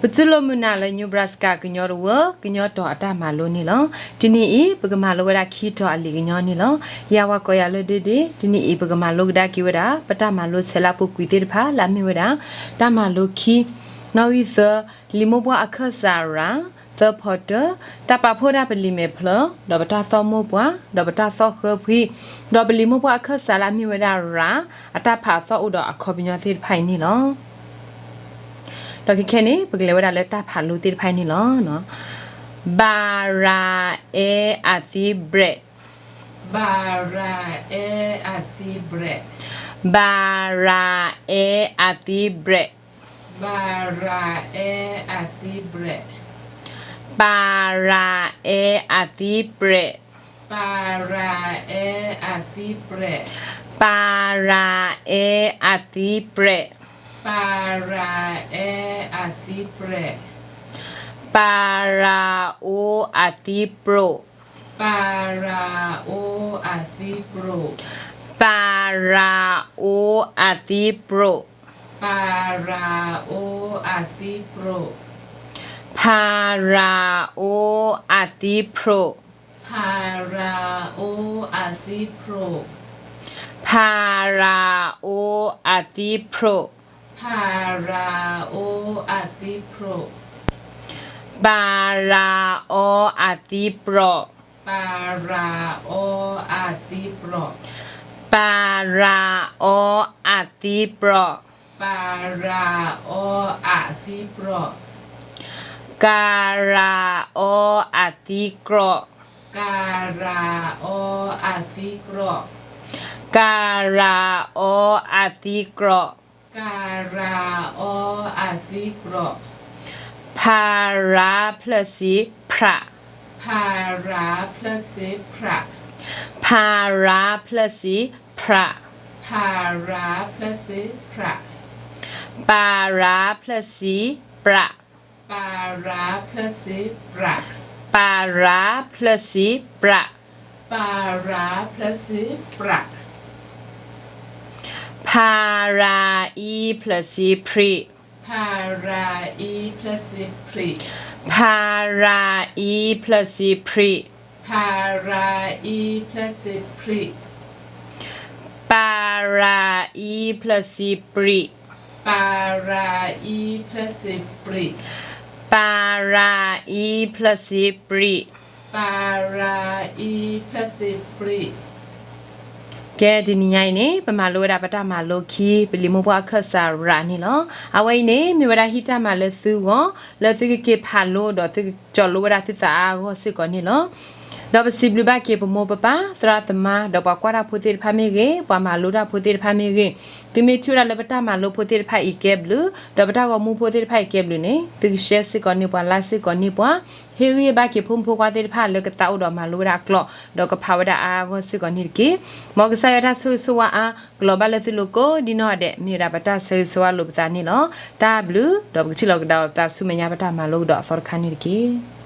ပတူၢ်လိာ်မုာ်နၤလၢ Nebraska ကညီတဝၢ ကညီတီၤအတၢ်မၤလိန့ၣ်လီၤ. တနံၤအံၤ ပကမၤလိဝဲဒၣ်ခံတီၤအလံာ်ကညီန့ၣ်လီၤ. ယဝဲကိးယၤလၢဒ့ဒ့, တနံၤအံၤ ပကမၤလိကဒါက့ၤဝဲဒၣ် ပတၢ်မၤလိဆဲးလၢပူၤကွံာ်သ့ၣ်တဖၣ် လၢအမ့ၢ်ဝဲဒၣ် တၢ်မၤလိခံ, နီၣ်ဂံၢ်သၢ, လံာ်မိၢ်ပှၢ်အခၢၣ်စးရၤ, သၢဖီတၢၢ်, တၢ်ပာ်ဖှိၣ်ဒၣ်ပလံာ်မဲာ်ဖျၢၣ် ဒီးပတၢ်သီၣ်မိၢ်ပှၢ် ဒီးပတၢ်သီၣ်ဃၢဖှံ, ဒီးပလံာ်မိၢ်ပှၢ်အခၢၣ်စးလၢအမ့ၢ်ဝဲဒၣ်ရၤ အတၢ်ဖးအသီၣ်အိၣ်ဒီးအခီပညီသ့ၣ်တဖၣ်အံၤန့ၣ်လီၤ. ဒီးခဲခဲန့ၣ် ပကလဲၤဝဲဒၣ်လၢတၢ်ဖးလိသ့ၣ်တဖၣ်အံၤန့ၣ်လီၤ. ဘၤရၤအဲအသံဘြဲး, ဘၤရၤအဲအသံဘြဲး, ဘၤရၤအဲအသံဘြဲး, ဘၤရၤအဲအသံဘြဲး, ဘၤရၤအဲအသံဘြဲး, ဘၤရၤအဲအသံဘြဲး, ဘၤရၤအဲအသံဘြဲး, ဘၤရၤအဲအသံဘြဲး, ဘၤရၤအိအသံပြိး, ဘၤရၤအိအသံပြိး, ဘၤရၤအိအသံပြိး, ဘၤရၤအိအသံပြိး, ဖၤရၤအိအသံဖြိး, ဖၤရၤအိအသံဖြိး, ဖၤရၤအိအသံဖြိး, ဖၤရၤအိအသံဖြိး, ဘၤရၤအိအသံပြိး, ဘၤရၤအိအသံပြိး, ဘၤရၤအိအသံပြိး, ဘၤရၤအိအသံပြိး, ကၤရၤအိအသံကြိး, ကၤရၤအိအသံကြိး, ကၤရၤအိအသံကြိး, ကၤရၤအိအသံကြိး, ဖၤရၤဖျၢၣ်စံးဖြး, ဖၤရၤဖျၢၣ်စံးဖြး, ဖၤရၤဖျၢၣ်စံးဖြး, ဖၤရၤဖျၢၣ်စံးဖြး, ပၤရၤဖျၢၣ်စံးပြး, ပၤရၤဖျၢၣ်စံးပြး, ပၤရၤဖျၢၣ်စံးပြး, ပၤရၤဖျၢၣ်စံးပြး, ဖၤရၤအံဖျၢၣ်စံးဖြံး, ဖၤရၤအံဖျၢၣ်စံးဖြံး, ဖၤရၤအံဖျၢၣ်စံးဖြံး, ဖၤရၤအံဖျၢၣ်စံးဖြံး, ပၤရၤအံဖျၢၣ်စံးပြံး, ပၤရၤအံဖျၢၣ်စံးပြံး, ပၤရၤအံဖျၢၣ်စံးပြံး, ပၤရၤအံဖျၢၣ်စံးပြံး. ကဲ တနံၤညါအံၤန့ၣ် ပမၤလိဝဲဒၣ်ပတၢ်မၤလိခံ ပလံာ်မိၢ်ပှၢ်အခၢၣ်စးရၤန့ၣ်လီၤ. အဝဲအံၤန့ၣ် မ့ၢ်ဝဲဒၣ်ဟံၣ်တၢ်မၤလၢသုဂီၢ် လၢသုကက့ၤဖးလိဒီးသုကကၠီၤလိဝဲဒၣ်သုသးအါအါဂီၢ်ဂီၢ်စ့ၢ်ကီးန့ၣ်လီၤ. ဒီးပစံးဘျုးဘၣ်က့ၤပမိၢ်ပပၢ် သရၣ်သမါ ဒီးပှၤကွၢ်တၢ်ဖိသ့ၣ်တဖၣ်မ့ၢ်ဂ့ၤ, ပှၤမၤလိတၢ်ဖိသ့ၣ်တဖၣ်မ့ၢ်ဂ့ၤ, သုမ့ၢ်ထံၣ်ဝဲဒၣ်လၢပတၢ်မၤလိဖိသ့ၣ်တဖၣ်အံၤကဲဘျုး, ဒီးပတၢ်ဂီၤမူဖိသ့ၣ်တဖၣ်အံၤကဲဘျုးန့ၣ် သုကshareစ့ၢ်ကီးန့ၢ်ပှၤ likeစ့ၢ်ကီးန့ၢ်ပှၤ, ဟ့ၣ်ဂံၢ်ဘါက့ၤဖိမုၣ်ဖိခွါသ့ၣ်တဖၣ်လၢကသးအိၣ်ဒီးမၤလိဝဲဒၣ်ကျိာ်, ဒီးကဖးဝဲဒၣ်အါအါဂီၢ်ဂီၢ်စ့ၢ်ကီးန့ၣ်တက့ၢ်. မ်ကစၢ်ယွၤတၢ်ဆိၣ်ဂ့ၤဆိၣ်ဝါအါ ကလီၤဘၣ်လၢသုလိၤကိးဒ်နီၢ်ဂၤဒဲး မ့ၢ်ဝဲဒၣ်ပတၢ်ဆၢဂ့ၤဆၢဝါလိာ်ပသးန့ၣ်လီၤ. တၢ်ဘျုး ဒီးပကထံၣ်လိာ်ကဒါအီၤပသးဆူမဲာ်ညါပတၢ်မၤလိကဒီးအသီတခါန့ၣ်တက့ၢ်.